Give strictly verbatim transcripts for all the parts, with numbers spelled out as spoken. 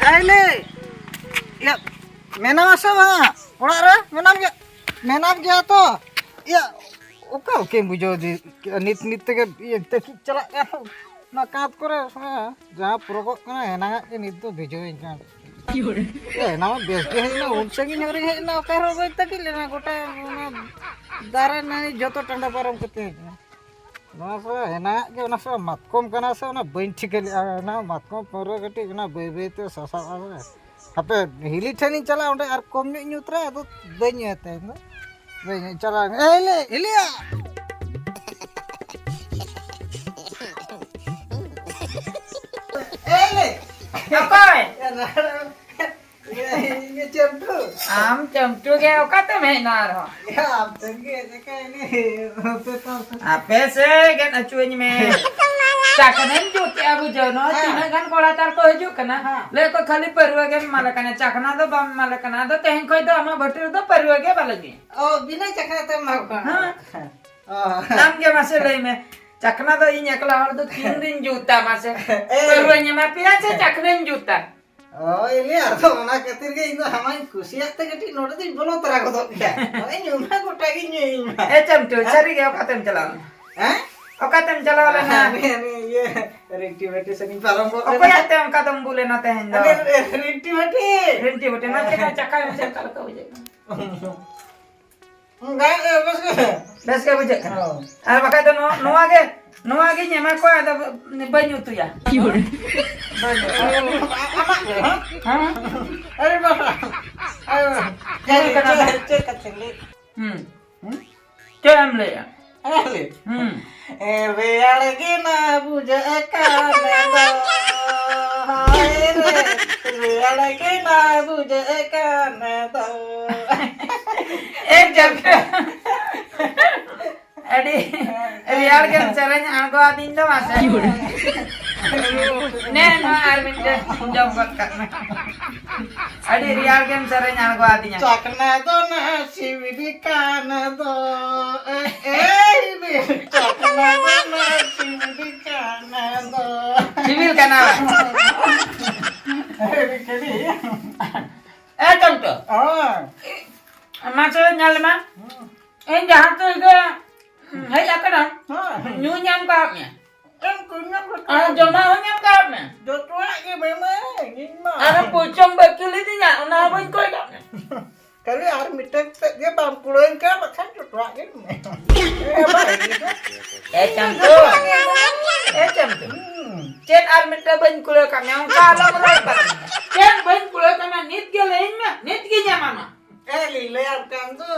ᱮᱭ ᱞᱮ, ᱤᱭᱟᱹ, ᱢᱮᱱᱟᱢᱟ ᱥᱮ ᱵᱟᱝᱟ? ᱚᱲᱟᱜ ᱨᱮ ᱢᱮᱱᱟᱢ ᱜᱮ, ᱢᱮᱱᱟᱢ ᱜᱮᱭᱟ ᱛᱚ? ᱤᱭᱟᱹ, ᱚᱠᱟ ᱞᱮᱠᱟᱧ ᱵᱩᱡᱷᱟᱹᱣ ᱤᱫᱤ ᱠᱮᱜᱼᱟ? ᱱᱤᱛ ᱱᱤᱛ ᱛᱮᱜᱮ ᱤᱭᱟᱹ ᱛᱟᱹᱠᱤᱡ ᱪᱟᱞᱟᱜ ᱠᱟᱱᱟ ᱚᱱᱟ ᱠᱟᱸᱛ ᱠᱚᱨᱮ, ᱦᱮᱸ, ᱡᱟᱦᱟᱸ ᱯᱚᱨᱚᱜᱚᱜ ᱠᱟᱱᱟ, ᱮᱱᱟᱝᱟᱜ ᱜᱮ ᱱᱤᱛ ᱫᱚ ᱵᱷᱤᱡᱟᱹᱣᱤᱧ ᱠᱟᱱᱟ᱾ ᱮ, ᱮᱱᱟᱝ ᱢᱟ ᱵᱮᱥ ᱜᱮ ᱦᱮᱡ ᱮᱱᱟ, ᱩᱱ ᱥᱟᱺᱜᱤᱧ ᱦᱚᱸ ᱨᱤᱧ ᱦᱮᱡ ᱮᱱᱟ, ᱚᱠᱟ ᱨᱮᱦᱚᱸ ᱵᱟᱹᱧ ᱛᱟᱹᱠᱤᱡ ᱞᱮᱱᱟ, ᱜᱚᱴᱟ ᱚᱱᱟ ᱫᱟᱨᱮ ᱱᱟᱹᱲᱤ ᱡᱚᱛᱚ ᱴᱟᱸᱰᱟ ᱯᱟᱨᱚᱢ ᱠᱟᱛᱮ ᱦᱮᱡ ᱮᱱᱟ᱾ ᱱᱚᱣᱟ ᱥᱟᱞᱟ ᱦᱮᱱᱟᱜ ᱜᱮ, ᱚᱱᱟ ᱥᱟᱞᱟ ᱢᱟᱛᱠᱚᱢ ᱠᱟᱱᱟ ᱥᱮ ᱚᱱᱟ ᱵᱟᱹᱧ ᱴᱷᱤᱠᱟᱹ ᱞᱮᱜᱼᱟ᱾ ᱚᱱᱟ ᱢᱟᱛᱠᱚᱢ ᱯᱟᱹᱣᱨᱟᱹ ᱠᱟᱹᱴᱤᱡ ᱚᱱᱟ ᱵᱟᱹᱭ ᱵᱟᱹᱭ ᱛᱮ ᱥᱟᱥᱟᱵᱼᱟ ᱥᱮ᱾ ᱦᱟᱯᱮ, ᱦᱤᱞᱤ ᱴᱷᱮᱱᱤᱧ ᱪᱟᱞᱟᱜᱼᱟ, ᱚᱸᱰᱮ ᱟᱨ ᱠᱚᱢ ᱧᱚᱜ ᱤᱧ ᱧᱩ ᱛᱚᱨᱟ, ᱟᱫᱚ ᱵᱟᱹᱧ ᱧᱩᱭᱟ ᱛᱮᱦᱮᱧ ᱫᱚ᱾ ᱵᱟᱹᱧ ᱧᱩᱭᱟ, ᱪᱟᱞᱟᱜ ᱟᱹᱧ᱾ ᱮ ᱦᱤᱞᱤ, ᱦᱤᱞᱤᱭᱟ! ᱮ ᱦᱤᱞᱤ! ᱚᱠᱚᱭ? ᱤᱭᱟᱹ, ᱤᱭᱟᱹ, ᱪᱟᱹᱢᱴᱩ᱾ ᱟᱢ ᱪᱟᱹᱢᱴᱩ ᱜᱮ, ᱚᱠᱟᱛᱮᱢ ᱦᱮᱡ ᱮᱱᱟ ᱟᱨᱦᱚᱸ? ᱭᱟ, ᱟᱢ ᱴᱷᱮᱱ ᱜᱮ ᱦᱮᱡ ᱟᱠᱟᱱ ᱤᱧ᱾ ᱟᱯᱮ ᱥᱮ ᱜᱮᱫ ᱦᱚᱪᱚᱧ ᱢᱮ᱾ ᱪᱟᱠᱱᱟᱧ ᱡᱩᱛᱮᱜᱼᱟ, ᱵᱩᱡᱷᱟᱹᱣ᱾ ᱱᱚᱜᱼᱚᱭ ᱦᱮᱸ᱾ ᱛᱤᱱᱟᱹᱜ ᱜᱟᱱ ᱠᱚᱲᱟ ᱛᱟᱨ ᱠᱚ ᱦᱤᱡᱩᱜ ᱠᱟᱱᱟ᱾ ᱦᱮᱸ᱾ ᱞᱟᱹᱭ ᱠᱚ ᱠᱷᱟᱹᱞᱤ ᱯᱟᱹᱨᱣᱟᱹ ᱜᱮᱢ ᱮᱢᱟᱞᱮ ᱠᱟᱱᱟ, ᱪᱟᱠᱷᱱᱟ ᱫᱚ ᱵᱟᱢ ᱮᱢᱟᱞᱮ ᱠᱟᱱᱟ᱾ ᱟᱫᱚ ᱛᱮᱦᱮᱧ ᱠᱷᱚᱡ ᱫᱚ ᱟᱢᱟᱜ ᱵᱷᱟᱹᱴᱤ ᱨᱮᱫᱚ ᱯᱟᱹᱨᱣᱟᱹ ᱜᱮ ᱵᱟᱞᱮ ᱧᱩᱭᱟ᱾ ᱚ, ᱵᱤᱱᱟᱹ ᱪᱟᱠᱷᱱᱟ ᱛᱮᱢ ᱮᱢᱟ ᱠᱚᱣᱟ? ᱦᱮᱸ᱾ ᱚ᱾ ᱟᱢ ᱜᱮ ᱢᱟᱥᱮ ᱞᱟᱹᱭ ᱢᱮ, ᱪᱟᱠᱷᱱᱟ ᱫᱚ ᱤᱧ ᱮᱠᱞᱟ ᱦᱚᱲ ᱫᱚ ᱛᱤᱱ ᱫᱤᱱ ᱡᱩᱛᱟ ᱢᱟᱥᱮ? ᱮ᱾ ᱯᱟᱹᱨᱣᱟᱹᱧ ᱮᱢᱟ ᱯᱮᱭᱟ ᱥᱮ ᱪᱟᱠᱷᱱᱟᱧ ᱡᱩᱛᱟ? ᱦᱳᱭ, ᱞᱟᱹᱭ ᱟᱫᱚ ᱚᱱᱟ ᱠᱷᱟᱹᱛᱤᱨ ᱜᱮ ᱤᱧ ᱫᱚ ᱟᱢᱟᱧ ᱠᱩᱥᱤᱭᱟᱜ ᱛᱮ ᱠᱟᱹᱴᱤᱡ ᱱᱚᱰᱮ ᱫᱚᱧ ᱵᱚᱞᱚ ᱛᱚᱨᱟ ᱜᱚᱫᱚᱜ ᱜᱮᱭᱟ᱾ ᱦᱳᱭ, ᱧᱩ ᱢᱟ ᱜᱚᱴᱟ ᱜᱤᱧ ᱧᱩᱭ ᱤᱧ ᱢᱟ᱾ ᱮ ᱪᱟᱢᱴᱩ, ᱦᱮᱸ? ᱥᱟᱹᱨᱤ ᱜᱮ ᱚᱠᱟᱛᱮᱢ ᱪᱟᱞᱟᱣ ᱞᱮᱱᱟ? ᱦᱮᱸ? ᱚᱠᱟᱛᱮᱢ ᱪᱟᱞᱟᱣ ᱞᱮᱱᱟ? ᱦᱟᱱᱮ, ᱦᱟᱱᱮ ᱤᱭᱟᱹ, ᱨᱤᱱᱴᱤ ᱵᱷᱟᱹᱴᱤ ᱥᱮᱫ ᱤᱧ ᱯᱟᱨᱚᱢ ᱜᱚᱫ ᱞᱮᱱᱟ᱾ ᱚᱠᱚᱭᱟᱜ ᱛᱮ ᱚᱱᱠᱟ ᱫᱚᱢ ᱵᱩᱞ ᱮᱱᱟ ᱛᱮᱦᱮᱧ ᱫᱚ? ᱦᱟᱱᱮ ᱨᱤᱱᱴᱤ ᱵᱷᱟᱹᱴᱤ᱾ ᱨᱤᱱᱴᱤ ᱵᱷᱟᱹᱴᱤ, ᱢᱟ ᱪᱮᱫ ᱞᱮᱠᱟ ᱪᱟᱠᱷᱟ ᱢᱮ, ᱪᱮᱫ ᱞᱮᱠᱟ ᱵᱩᱡᱷᱟᱹᱜ ᱠᱟᱱᱟ? ᱵᱮᱥ ᱜᱮ ᱵᱩᱡᱷᱟᱹᱜ ᱠᱟᱱᱟ᱾ ᱦᱳᱭ᱾ ᱟᱨ ᱵᱟᱠᱷᱟᱡ ᱫᱚ ᱱᱚᱣᱟ, ᱱᱚᱣᱟ ᱜᱮ, ᱱᱚᱣᱟ ᱜᱤᱧ ᱮᱢᱟ ᱠᱚᱣᱟ, ᱟᱫᱚ ᱵᱟᱹᱧ ᱩᱛᱩᱭᱟ᱾ ᱵᱟᱹᱧ ᱩᱛᱩᱭᱟ᱾ ᱟᱢᱟᱜ ᱜᱮ, ᱦᱮᱸ? ᱦᱮᱸ? ᱟᱨᱮ ᱵᱟᱵᱟ᱾ ᱟᱨᱮ ᱵᱟᱵᱟ᱾ ᱪᱮᱫ ᱠᱟᱱᱟ? ᱪᱮᱫ, ᱪᱮᱫ ᱠᱟᱛᱷᱟ ᱞᱟᱹᱭ? ᱦᱩᱸ᱾ ᱦᱩᱸ? ᱪᱮᱫ ᱮᱢ ᱞᱟᱹᱭᱟ? ᱦᱮᱸ, ᱞᱟᱹᱭ᱾ ᱦᱩᱸ᱾ ᱮ, ᱨᱮᱭᱟᱲ ᱜᱮ ᱱᱟ ᱵᱩᱡᱷᱟᱹᱜ ᱠᱟᱱ ᱫᱚ᱾ ᱦᱟᱭ ᱨᱮ, ᱨᱮᱭᱟᱲ ᱜᱮ ᱱᱟ ᱵᱩᱡᱷᱟᱹᱜ ᱠᱟᱱ ᱫᱚ᱾ ᱮ ᱡᱟᱠ᱾ ᱟᱹᱰᱤ ᱨᱮᱭᱟᱲ ᱜᱮᱢ ᱥᱮᱨᱮᱧ ᱟᱬᱜᱚ ᱟᱹᱫᱤᱧ ᱫᱚ ᱢᱟᱥᱮ᱾ ᱱᱮ ᱱᱚᱣᱟ ᱟᱨ ᱢᱤᱫᱴᱮᱱ ᱡᱚᱢ ᱜᱚᱫ ᱠᱟᱜ ᱢᱮ᱾ ᱟᱹᱰᱤ ᱨᱮᱭᱟᱲ ᱜᱮᱢ ᱥᱮᱨᱮᱧ ᱟᱬᱜᱚ ᱟᱹᱫᱤᱧᱟ᱾ ᱪᱟᱠᱱᱟ ᱫᱚ ᱱᱟ ᱥᱤᱵᱤᱞ ᱠᱟᱱ ᱫᱚ᱾ ᱮ, ᱮ, ᱪᱟᱠᱱᱟ ᱫᱚ ᱱᱟ ᱥᱤᱵᱤᱞ ᱠᱟᱱ ᱠᱟᱱᱟ᱾ ᱮ ᱪᱚᱢᱴᱚ᱾ ᱦᱳᱭ᱾ ᱢᱟᱥᱮ ᱧᱮᱞ ᱢᱮ᱾ ᱤᱧ ᱡᱟᱦᱟᱸ ᱛᱤᱥ ᱜᱮ ᱦᱮᱡ ᱟᱠᱟᱱᱟ, ᱦᱳᱭ᱾ ᱧᱩ ᱧᱟᱢ ᱠᱟᱜ ᱢᱮ᱾ ᱮᱢ ᱠᱚ ᱧᱟᱢ ᱠᱟᱜ ᱟᱨ ᱡᱚᱢᱟᱜ ᱦᱚᱸ ᱧᱟᱢ ᱠᱟᱜ ᱢᱮ᱾ ᱡᱚᱛᱚᱣᱟᱜ ᱜᱮ ᱮᱢᱟᱹᱧ, ᱤᱧ ᱢᱟ᱾ ᱟᱨ ᱯᱚᱭᱥᱟᱢ ᱵᱟᱹᱠᱤ ᱞᱤᱫᱤᱧᱟ, ᱚᱱᱟ ᱦᱚᱸ ᱵᱟᱹᱧ ᱠᱚᱭ ᱠᱟᱜ ᱢᱮ᱾ ᱠᱷᱟᱹᱞᱤ ᱟᱨ ᱢᱤᱫᱴᱮᱱ ᱛᱮᱫ ᱜᱮ ᱵᱟᱢ ᱠᱩᱲᱟᱹᱣᱟᱹᱧ ᱠᱟᱱ, ᱵᱟᱠᱷᱟᱱ ᱡᱚᱛᱚᱣᱟᱜ ᱜᱮ ᱮᱢᱟᱹᱧ᱾ ᱮ ᱵᱟᱵᱟ, ᱮ ᱪᱟᱢᱴᱩ᱾ ᱮ ᱪᱟᱢᱴᱩ᱾ ᱦᱩᱸ᱾ ᱪᱮᱫ ᱟᱨ ᱢᱤᱫᱴᱮᱱ ᱵᱟᱹᱧ ᱠᱩᱲᱟᱹᱣ ᱠᱟᱜ ᱢᱮᱭᱟ? ᱚᱱᱠᱟ ᱟᱞᱚᱢ ᱨᱚᱲ ᱛᱟᱞᱟᱝ᱾ ᱪᱮᱫ ᱵᱟᱹᱧ ᱠᱩᱲᱟᱹᱣ ᱠᱟᱜ ᱢᱮᱭᱟ? ᱱᱤᱛ ᱜᱮ ᱞᱟᱹᱭᱟᱹᱧ ᱢᱮ, ᱱᱤᱛ ᱜᱮᱧ ᱮᱢᱟᱢᱟ᱾ ᱮ, ᱞᱤᱧ ᱞᱟᱹᱭᱟᱢ ᱠᱟᱱ ᱫᱚ᱾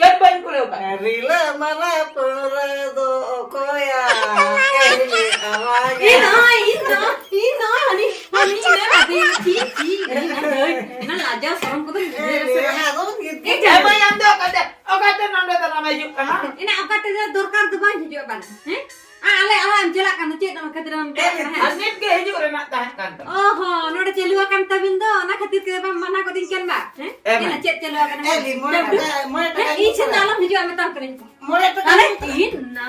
ᱪᱮᱫ ᱵᱟᱹᱧ ᱠᱩᱲᱟᱹᱣ ᱠᱟᱜ ᱢᱮᱭᱟ? ᱨᱤᱞᱟᱹ ᱢᱟᱞᱟ ᱯᱟᱹᱣᱨᱟᱹ ᱫᱚ ᱚᱠᱚᱭᱟ? ᱮ, ᱞᱤᱧ ᱟᱢᱟᱜ ᱤᱧ ᱦᱚᱸ, ᱤᱧ ᱦᱚᱸ, ᱤᱧ ᱦᱚᱸ, ᱦᱟᱹᱱᱤ, ᱦᱟᱹᱱᱤ, ᱤᱧ ᱦᱚᱸ, ᱦᱟᱹᱱᱤ, ᱪᱤ, ᱪᱤ, ᱤᱧ ᱦᱚᱸ, ᱫᱟᱹᱭ, ᱚᱱᱟ ᱞᱟᱡᱟᱣ ᱥᱚᱨᱚᱢ ᱠᱚᱫᱚ ᱮ, ᱵᱩᱡᱷᱟᱹᱣ ᱥᱮ ᱞᱤᱧ ᱵᱟᱝ? ᱟᱫᱚ ᱜᱤᱫᱽᱨᱟᱹ᱾ ᱮ, ᱡᱟᱢᱟᱭ, ᱟᱢ ᱫᱚ ᱚᱠᱟᱛᱮ, ᱚᱠᱟᱛᱮ ᱱᱚᱰᱮ ᱫᱚ ᱱᱟᱢᱮ ᱦᱤᱡᱩᱜ ᱠᱟᱱᱟ? ᱮᱱᱟ ᱚᱠᱟ ᱛᱮᱫᱚ ᱫᱚᱨᱠᱟᱨ ᱫᱚ ᱵᱟᱝ ᱦᱤᱡᱩᱜᱼᱟ ᱵᱟᱝ, ᱦᱮᱸ? ᱟ, ᱟᱞᱮ ᱚᱲᱟᱜ ᱮᱢ ᱪᱟᱞᱟᱜ ᱠᱟᱱᱟ, ᱪᱮᱫ ᱮᱢ ᱠᱷᱟᱹᱛᱤᱨ ᱮᱢ ᱪᱟᱞᱟᱜ ᱠᱟᱱᱟ, ᱦᱮᱸ? ᱟᱨ ᱱᱤᱛ ᱜᱮ ᱦᱤᱡᱩᱜ ᱨᱮᱱᱟᱜ ᱛᱟᱦᱮᱸ ᱠᱟᱱ ᱛᱟᱢᱟ᱾ ᱚ ᱦᱚᱸ, ᱱᱚᱰᱮ ᱪᱟᱹᱞᱩ ᱟᱠᱟᱱ ᱛᱟᱵᱤᱱ ᱫᱚ, ᱚᱱᱟ ᱠᱷᱟᱹᱛᱤᱨ ᱛᱮ ᱵᱟᱢ ᱢᱟᱱᱟ ᱠᱚᱫᱤᱧ ᱠᱟᱱ ᱵᱟ, ᱦᱮᱸ? ᱮ ᱢᱟᱹᱭ᱾ ᱮᱱᱟ ᱪᱮᱫ ᱪᱟᱹᱞᱩ ᱟᱠᱟᱱᱟ? ᱮ, ᱞᱤ, ᱢᱚᱬᱮ ᱴᱟᱠᱟ, ᱢᱚᱬᱮ ᱴᱟᱠᱟ ᱦᱮᱸ, ᱤᱧ ᱥᱮᱫ ᱫᱚ ᱟᱞᱚᱢ ᱦᱤᱡᱩᱜᱼᱟ, ᱢᱮᱛᱟᱢ ᱠᱟᱹᱱᱟᱹᱧ᱾ ᱢᱚᱬᱮ ᱴᱟᱠᱟ ᱟᱞᱮ ᱤᱧ ᱤᱧ ᱱᱟ᱾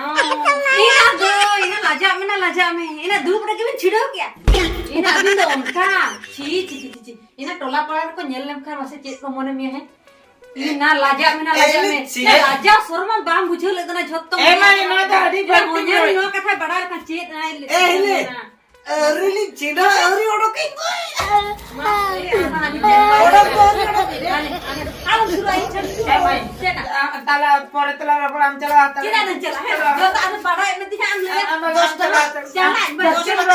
ᱤᱧ ᱫᱚ, ᱤᱧ ᱞᱟᱡᱟᱜ ᱢᱮ ᱱᱟ, ᱞᱟᱡᱟᱜ ᱢᱮ᱾ ᱤᱧ ᱫᱩᱲᱩᱵ ᱨᱮᱜᱮ ᱵᱤᱱ ᱪᱷᱤᱰᱟᱹᱣ ᱠᱮᱜᱼᱟ᱾ ᱤᱧ ᱟᱹᱵᱤᱱ ᱫᱚ ᱚᱱᱠᱟ᱾ ᱪᱷᱤ, ᱪᱷᱤ, ᱪᱷᱤ, ᱪᱷᱤ, ᱪᱷᱤ᱾ ᱤᱧ ᱴᱚᱞᱟ ᱯᱟᱲᱟ ᱨᱮᱠᱚ ᱧᱮᱞ ᱞᱮᱢ ᱠᱷᱟᱱ ᱢᱟᱥᱮ ᱪᱮᱫ ᱠᱚ ᱢᱚᱱᱮ ᱢᱮᱭᱟ, ᱦᱮᱸ? ᱤᱧ ᱱᱟ ᱞᱟᱡᱟᱜ ᱢᱮ ᱱᱟ, ᱮ, ᱞᱟᱡᱟᱜ ᱢᱮ᱾ ᱪᱷᱤ᱾ ᱱᱟ ᱞᱟᱡᱟᱣ ᱥᱚᱨᱚᱢ ᱵᱟᱝ ᱵᱩᱡᱷᱟᱹᱣ ᱞᱮᱫ ᱛᱟᱦᱮᱱᱟ ᱡᱷᱚᱛᱚ ᱮ, ᱢᱟ, ᱢᱚᱱᱮ ᱱᱚᱣᱟ ᱫᱚ ᱟᱹᱰᱤ ᱤᱧ ᱵᱟᱹᱲᱛᱤ ᱦᱚᱧᱦᱟᱨᱤᱧ ᱵᱟᱹᱲᱤᱡ᱾ ᱱᱚᱣᱟ ᱠᱟᱛᱷᱟᱭ ᱵᱟᱲᱟᱭ ᱞᱮᱠᱷᱟᱱ ᱪᱮᱫ ᱟᱭ ᱞᱮ-, ᱮ, ᱦᱤᱞᱤ᱾ ᱢᱮᱱᱟ? ᱟᱹᱣᱨᱤ ᱞᱤᱧ ᱪᱤᱱᱦᱟᱹ, ᱟᱹᱣᱨᱤ ᱚᱰᱚᱠᱤᱧ ᱠᱚᱭ᱾ ᱢᱟ, ᱟᱹᱣᱨᱤ, ᱟᱹᱣᱨᱤ, ᱟᱹᱣᱨᱤ, ᱚᱰᱚᱠ ᱫᱚ ᱟᱹᱣᱨᱤ ᱚᱰᱚᱠ᱾ ᱟᱹᱣᱨᱤ, ᱟᱹᱣᱨᱤ, ᱟᱹᱣᱨᱤ, ᱟᱞᱚᱢ ᱥᱩᱨᱩᱜᱼᱟ, ᱤᱧ ᱴᱷᱮᱱ᱾ ᱮ, ᱢᱟᱹᱭ, ᱪᱮᱫ? ᱟ, ᱛᱟᱦᱞᱮ ᱯᱚᱨᱮ ᱛᱮᱞᱟᱝ ᱨᱚᱯᱚᱲᱟ, ᱟᱢ ᱪᱟᱞᱟᱣ ᱦᱟᱛᱟᱲ ᱪᱮᱫᱟᱜ ᱢᱮ᱾ ᱫᱚᱢ ᱪᱟᱞᱟᱜᱼᱟ? ᱦᱮᱸ? ᱪᱟᱞᱟᱜ ᱡᱚᱛᱚ ᱟᱫᱚ ᱵᱟᱲᱟᱭ ᱢᱮ ᱛᱤᱧᱟ, ᱟᱢ ᱞᱟᱹᱭᱟ, ᱟᱢ ᱫᱚᱥ ᱴᱟᱠᱟ᱾ ᱪᱟᱞᱟᱜ ᱢᱮ, ᱫᱚᱥ ᱴᱟᱠᱟ᱾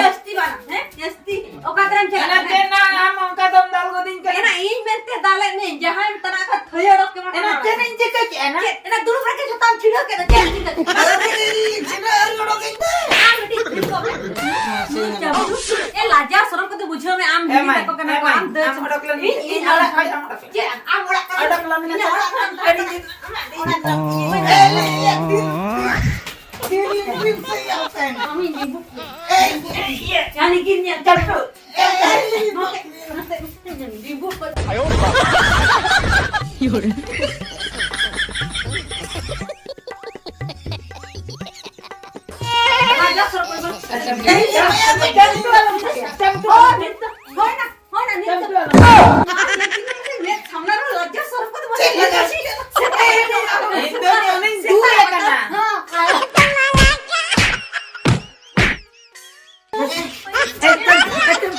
ᱡᱟᱹᱥᱛᱤ ᱵᱟᱝ, ᱦᱮᱸ? ᱡᱟᱹᱥᱛᱤ᱾ ᱚᱠᱟ ᱛᱮᱢ ᱪᱟᱞᱟᱜ ᱮᱱᱟ ᱠᱟᱱᱟ? ᱪᱮᱫ ᱱᱟ ᱟᱢ ᱚᱱᱠᱟ ᱫᱚᱢ ᱫᱟᱞ ᱜᱚᱫᱤᱧ ᱠᱟᱱᱟ? ᱮᱱᱟ ᱤᱧ ᱢᱮᱱᱛᱮ ᱫᱟᱞᱮᱫ ᱢᱮᱭᱟᱹᱧ, ᱡᱟᱦᱟᱸᱭ ᱢᱮᱛᱟᱜ ᱠᱷᱟᱱ ᱛᱷᱟᱹᱭᱟᱹ ᱚᱰᱚᱠ ᱠᱮᱢᱟ ᱮᱱᱟ ᱠᱟᱱᱟ᱾ ᱪᱮᱫ ᱤᱧ ᱪᱤᱠᱟᱹ ᱠᱮᱜᱼᱟ ᱱᱟ? ᱪᱮᱫ? ᱮᱱᱟ ᱫᱩᱲᱩᱵ ᱨᱮᱜᱮ ᱡᱷᱚᱛᱚᱢ ᱪᱷᱤᱲᱟᱹᱣ ᱠᱮᱫᱟ, ᱪᱮᱫ ᱮᱢ ᱪᱤᱠᱟᱹ ᱠᱮᱫᱟ? ᱟᱹᱣᱨᱤ, ᱪᱷᱤᱲᱟᱹ ᱟᱹᱣᱨᱤ ᱚᱰᱚᱠ ᱤᱧ ᱫᱚ᱾ ᱟᱨ ᱢᱤᱫᱴᱤᱡ ᱫᱩᱲᱩᱵ ᱠᱚᱜ ᱢᱮ᱾ ᱮ, ᱞᱟᱡᱟᱣ ᱥᱚᱨᱚᱢ ᱠᱚᱫᱚ ᱵᱩᱡᱷᱟᱹᱣ ᱢᱮ, ᱟᱢ ᱮ ᱦᱤᱲᱤᱧ ᱢᱟᱹᱭ, ᱛᱟᱠᱚ ᱠᱟᱱᱟ ᱮ ᱠᱚ, ᱢᱟᱹᱭ, ᱟᱢ ᱫᱟᱹᱲ ᱟᱢ ᱪᱟᱞᱟᱜ ᱚᱰᱚᱠ ᱞᱮᱱ ᱤᱧ, ᱜᱮ᱾ ᱤᱧ ᱤᱧ ᱚᱲᱟᱜ ᱚᱲᱟᱜ ᱠᱷᱚᱱ ᱟᱢ ᱚᱰᱚᱠ ᱞᱮᱱ ᱜᱮ᱾ ᱪᱮᱫ? ᱟᱢ ᱚᱲᱟᱜ ᱠᱷᱚᱱ ᱟᱹᱰᱤ ᱫᱤᱱ ᱟᱢᱟᱜ ᱫᱤᱱ ᱟᱢᱟᱜ ᱫᱤᱱ᱾ ᱮ, ᱞᱟᱹᱭ ᱮᱫ ᱫᱤᱱ᱾ ᱫᱤᱱ ᱨᱤᱱ ᱥᱮ ᱭᱟ ᱛᱟᱭ᱾ ᱟᱢᱤᱧ ᱰᱤᱵᱩ᱾ ᱮ, ᱤᱭᱟᱹ, ᱡᱟᱱᱤ ᱠᱤᱱ ᱧᱮᱞ ᱪᱟᱯᱴᱩ᱾ ᱮ, ᱮ, ᱱᱚᱛᱮ, ᱱᱚᱛᱮ, ᱰᱤᱵᱩ ᱠᱚ᱾ ᱟᱭᱳ ᱵᱟᱵᱟ᱾ ᱪᱟᱢᱴᱩ ᱟᱞᱚᱢ ᱥᱟᱵᱮᱭᱟ, ᱪᱟᱢᱴᱩ ᱟᱞᱚᱢ ᱥᱟᱵᱮᱭᱟ᱾ ᱦᱳᱭ ᱱᱟ, ᱦᱳᱭ ᱱᱟ, ᱱᱤᱛ ᱫᱚ ᱪᱟᱢᱴᱩ ᱟᱞᱚᱢ ᱥᱟᱵᱮᱭᱟ᱾ ᱢᱮᱫ ᱥᱟᱢᱱᱟ ᱨᱮ ᱞᱚᱡᱡᱟ ᱥᱚᱨᱚᱢ ᱠᱚᱫᱚ ᱵᱟᱹᱱᱩᱜ᱾ ᱪᱮᱫ ᱞᱟᱡᱟ? ᱤᱧ ᱫᱚ ᱩᱱᱤᱧ ᱫᱩᱞ ᱟᱠᱟᱱᱟ᱾ ᱦᱚᱸ, ᱟᱨ ᱮᱠᱫᱚᱢ, ᱮᱠᱫᱚᱢ,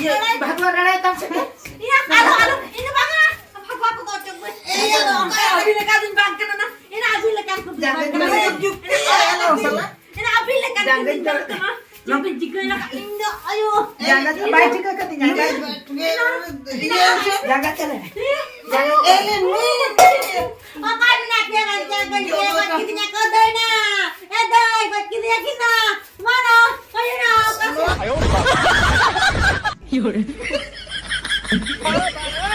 ᱤᱭᱟᱹ, ᱵᱷᱟᱜᱽᱣᱟ ᱨᱟᱲᱟᱭ ᱛᱟᱢ ᱥᱮ ᱪᱮᱫ? ᱤᱭᱟᱹ, ᱟᱞᱚ, ᱟᱞᱚ, ᱤᱧ ᱫᱚ ᱵᱟᱝᱟ᱾ ᱵᱷᱟᱜᱽᱣᱟ ᱠᱚᱫᱚ ᱚᱪᱚᱜ ᱢᱮ᱾ ᱤᱧ ᱫᱚ ᱚᱱᱠᱟ ᱟᱹᱵᱤᱱ ᱞᱮᱠᱟ ᱫᱚᱧ ᱵᱟᱝ ᱠᱟᱱᱟ ᱱᱟ᱾ ᱤᱧ ᱫᱚ ᱟᱹᱵᱤᱱ ᱞᱮᱠᱟᱱ ᱠᱚ ᱡᱟᱸᱜᱟ ᱵᱟᱝ ᱠᱟᱱᱟ᱾ ᱡᱩᱠᱛᱤ ᱟᱞᱚ ᱥᱟᱞᱟ᱾ ᱤᱧ ᱫᱚ ᱟᱹᱵᱤᱱ ᱞᱮᱠᱟᱱ ᱠᱚ ᱡᱟᱸᱜᱟ ᱵᱟᱝ ᱠᱟᱱᱟ᱾ ᱪᱮᱫ ᱯᱮ ᱪᱤᱠᱟᱹᱭᱟ? ᱤᱧ ᱫᱚ ᱟᱭᱳ᱾ ᱡᱟᱸᱜᱟ ᱫᱚ ᱵᱟᱭ ᱴᱷᱤᱠᱟᱹ ᱠᱟᱹᱫᱤᱧᱟ᱾ ᱡᱟᱸᱜᱟ ᱪᱟᱞᱟᱜ᱾ ᱤᱭᱟᱹ᱾ ᱚᱠᱟ ᱢᱮᱱᱟᱜ ᱯᱮᱭᱟ? ᱵᱟᱧᱪᱟᱣ ᱠᱟᱱ ᱯᱮᱭᱟ? ᱜᱚᱡ ᱠᱤᱫᱤᱧᱟ ᱠᱚ, ᱫᱟᱹᱭ ᱱᱟ᱾ ᱮ ᱫᱟᱹᱭ, ᱜᱚᱡ ᱠᱤᱫᱤᱧᱟ ᱠᱤᱱ ᱱᱟ᱾ ᱢᱟᱨᱟ, ᱚᱠᱚᱭ ᱱᱟ? ᱚᱠᱟ ᱥᱮᱫ? ᱟᱭᱳ, ᱟᱭᱳ, ᱟᱭᱳ,